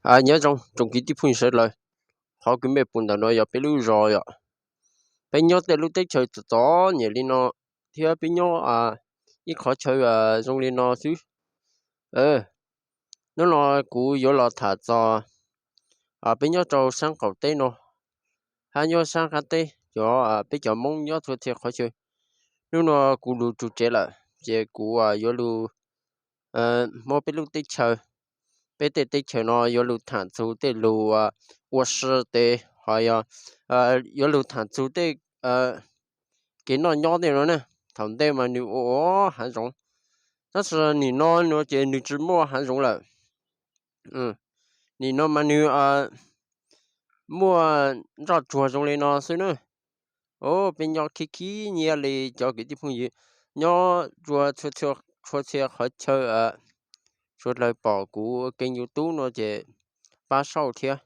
Nyob zoo tsoom kwv tij phooj ywg sawv daws, qhov kws mej pum ntawm no yog peb lub zos yom. Peb nyob tej lub teb chaws txom txom nyem li no, thiab peb nyob ib qhov chaw zoo li no xwb. Hnub no kuv yuav los tham txog peb nyob rau sab qaum teb no, hab nyob sab qab teb, cov peb cov Hmoob nyob txhua txhia qhov chaw. Hnub no kuv lug txug tsev lawm, ces kuv yuav lug muab peb lub teb chaws, peb tej teb chaws no yuav lug tham txug tej lug ua si tes, ho yog yuav lug tham txug tej kev noj nyob tej no na. Thaum ntej mas nwg ua ua hav zoov, tab sis nim no no ces nwg tsi muaj hav zoov lawm. Nim no mas nwg muaj nroj tsuag zoo li no xwb na. Peb nyob khib khib nyiab li cov kwv tij phooj ywg nyob txhua txhia qhov chaw. Suav dlawg pom kuv kênh YouTube no ces pab saib thiab.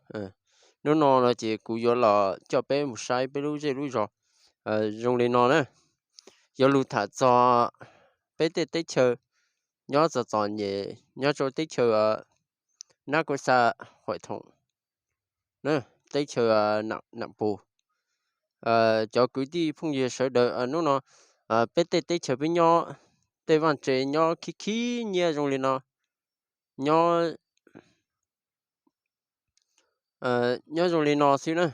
Hnub no no ces kuv yuav los coj peb mus saib peb lub zej lub zos zoo li no na. Yuav lug tham txog peb tej teb chaws nyob txom txom nyem, nyob rau teb chaws Nab Kuj Xa, Huam Thoom, teb chaws Nam Pus. Cov kwv tij phooj ywg sawv daws, hnub no peb tej teb chaws peb nyob, tej vaaj tse nyob khib khib nyiab zoo li no, nyob nyob zoo li no xwb na.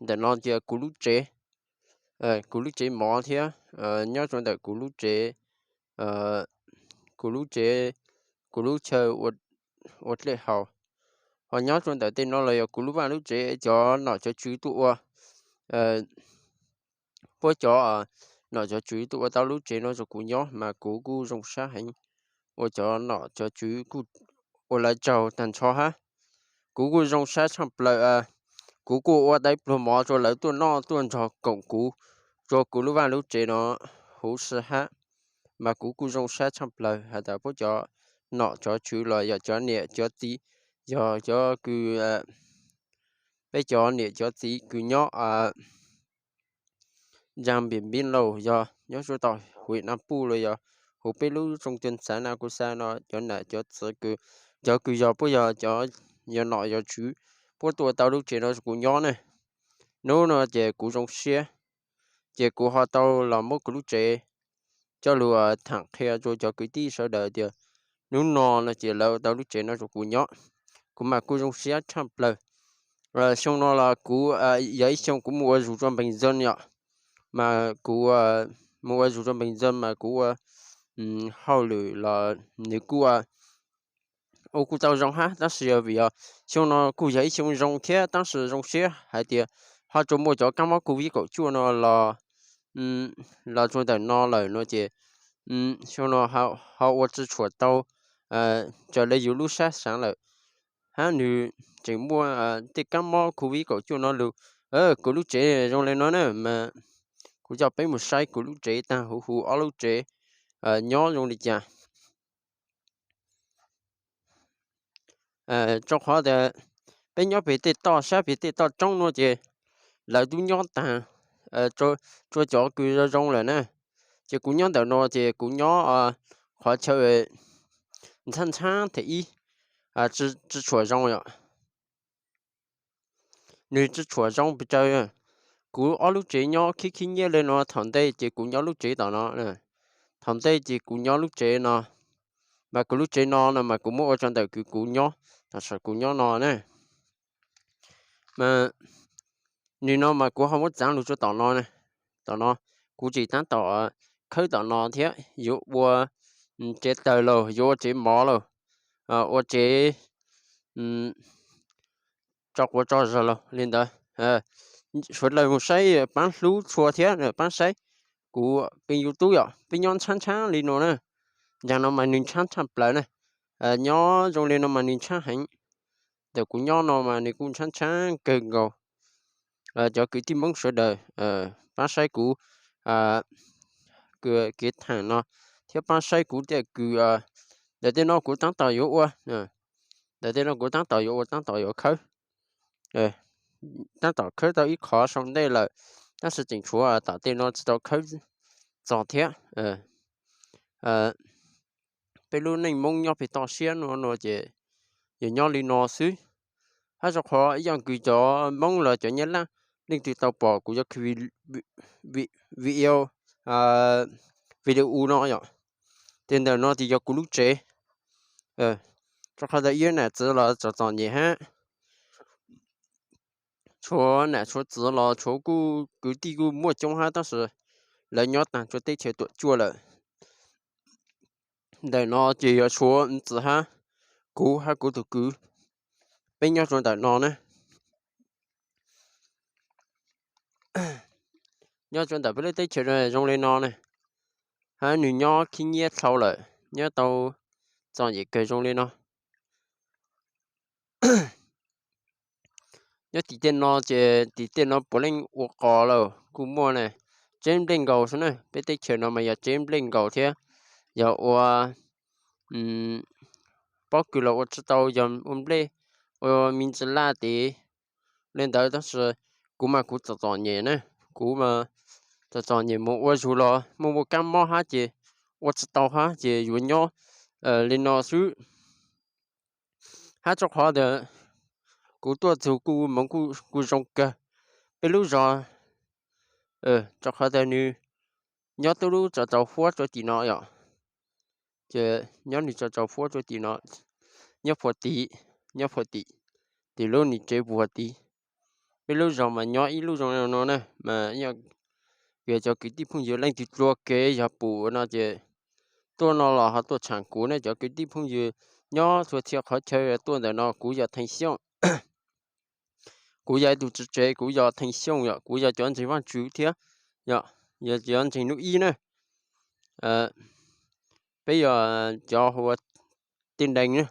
Ntawm no ces kuv lub tsev, kuv lub tsev mov thiab, nyob rau ntawm kuv lub tsev, kuv lub tsev, kuv lub chaw ua dlej haus. Ho nyob rau ntawm tej no los yog kuv lub vaj lub tsev, cov nom cov tswv tuaj ua, puab cov nom cov tswv tuaj ua tau lub tsev no rau kuv nyob mas kuv kuj zoo sab heev, ua cov nom cov tswv kuj ua lawv tsaug tag nrho hab. Kuv kuj zoo sab tshaaj plaws, kuv kuj ua tau pluag mov rau lawv tuaj noj tuaj nrog koom kuv rua kuv lub vaj lub tsev no huv si hab, mas kuv kuj zoo sab tshaaj plaws has tas puab cov nom cov tswv los yog cov niam cov txiv, yog cov kws, peb cov niam cov txiv kws nyob Zaj Npiam Npib Lauj, yog nyob rua tom huv Nam Puj los yog huv peb lub zog Tuam Xav Nas Kus Xas no, cov nam cov txiv kws, cov kws yog puab yog cov yog nom yog tswv, puab tuaj ua tau lub tsev no rau kuv nyob ne. Hnub no ces kuv zoo siab, ces kuv ho tau los muab kuv lub tsev coj lug tham qhia rua cov kwv tij sawv daws tias hnub no no ces lawv ua tau lub tsev no rau kuv nyob, kuv mas kuj zoo siab tshaaj plaws. Xyoo no los kuv yog ib xyoo kuv mus ua zug rua npeeg zon yom, mas kuv mus ua zug rua npeeg zon mas kuv ua hauj lwm los nws kuj ua kuj tau zoo hab, tab sis yog vim yog xyoo no kuj yog ib xyoo zoo thiab, tab sis zoo siab hais tias ho tsuas muaj cov kab mob Covid kaum cuaj no los, los rua ntawm no lawm no ces xyoo no ho ua tsi tshuam tau raws le yus lub sab xaav lawm, hab nws tseem muaj tej kab mob Covid kaum cuaj no lug, kuv lub tsev zoo le no na mas kuv coj peb mus saib kuv lub tsev taag huv huv ob lub tsev nyob zoo li cas. Rua qhov tas peb nyob peg tej toj sab peg tej toj roob no ces lawv tub nyob taag, rua cov kws zoo zoo lawm na. Ces kuv nyob ntawm no ces kuv nyob qhov chaw ntxhab ntxhab them ib, tsi tshuam zoo yom. Nws tsi tshuam zoo pes tsawg. Kuv ob lub tsev nyob khib khib nyiab le no, thaum ntej ces kuv nyob lub tsev tom no, thaum ntej ces kuv nyob lub tsev no, mas kuv lub tsev no no mas kuv muab ua rua ntawm kws kuv nyob, tam sim kuv nyob no na. Mas nim no mas kuv ho muab txaav lug rua tom no, tom no kuv tseem taab tom khawb tom no thiab, yuav ua tsev tawg lauj, yuav ua tsev mov lauj, ua tsev tso quav tso zog lauj li ntawd. Sawv dlawg mus saib paab hlub tshua thiab paab saib kuv kênh YouTube yom, peb nyob ntshaab ntshaab li no na. Ncaag no mas nwg ntshaab tshaaj plaws na, nyob zoo li no mas nwg ntshaab heev. Ntawm kuv nyob no mas nwg kuj ntshaab ntshaab kawg nkaus. Cov kwv tij Moob sawv dlawg paab saib kuv kev thaam no thiab paab saib kuv tej kws, ntawm tej no kuv taab tom yuav ua, ntawm tej no kuv taab tom yuav ua taab tom yuav khawb, taab tom khawb tau ib qhov sau ntej lawm, tab sis tseem tshuav tom tej no tsi tau khawb txog thiab. Peb lub neej Moob nyob peg toj siab no no ces yog nyob li no xwb. Hab rua qhov ib yaam kws cov Moob los cov Nyab Laj leej twg tau pom kuv cov video, video no yom, ces ntawm no ces yog kuv lub tsev. Rua qhov tas ib nam txiv los txom txom nyem hab, tshuav nam tshuav txiv los tshuav kuj kwv tij kuj muaj coob hab, tab sis lawv nyob taag tsua teb chaws tuam cuaj lawm. Ntawm no ces yog tshuav txiv hab kuv hab kuv tug kwv, peb nyob tsua ntawm no ne. Nyob tsua ntawm peb lub teb chaws zoo le no ne, hab nwg nyob khib nyiab dlhau lawm, nyob tau txom nyem kawg zoo le no. Nyob tim tej no ces tim tej no puav leej ua qos lawm kuj muaj ne. Tseb nplej nkaus xwb na, peb teb chaws no mas yog tseb nplej nkaus thiab, yog ua pob kws los ua tsi tau, yog ua nplej, ua me ntsis laj tes le ntawd, tab sis kuv mas kuv txom txom nyem na, kuv mas txom txom nyem mus ua zug los muaj muaj kab mob hab ces ua tsi tau hab ces yuav nyob li no xwb. Hab rua qhov tas kuv tuaj txug kuj moov kuj zoo kawg. Peb lub zog, rua qhov tas nwg nyob tub lub tsau tsau huab tsua tim no yom, ces nyob nwg tsau tsau huab tsua tim no, nyob puag tim, nyob puag tim, tim lub nwg tsev puag tim. Peb lub zog mas nyob ib lub zoo no na, mas yog cov kwv tij phooj ywg leej twg dlua kev yog pum no ces tuaj no los ho tuaj tshaam kuv ne. Cov kwv tij phooj ywg nyob txhua txhia qhov chaw tuaj ntawm no, kuv yog Theej Xyooj. Kuv yog ib tug txiv tsev, kuv yog Theej Xyooj yom, kuv yog cov ntseeg Vaajtswv thiab, yog cov ntseeg nub ib na. Peb yog cov hu ua Tij Deeg na.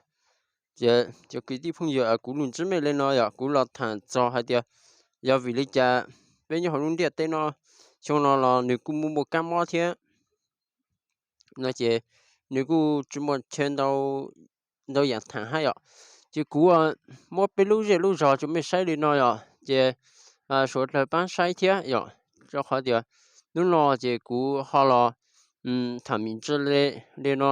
Ces cov kwv tij phooj ywg, kuv lug ntsib mej le no yog kuv los thaam txog hais tias yog vim li cas peb nyob hauv lub ntiaj teb no xyoo no los nwg kuj muaj muaj kab mob thiab no ces nwg kuj tsi muaj chaw ntau yaam thaam hab yom. Ces kuv muab peb lub zej lub zog rua mej saib li no yom, ces suav dlawg paab saib thiab yom, rua qhov tias hnub no ces kuv ho los thaam me ntsis le no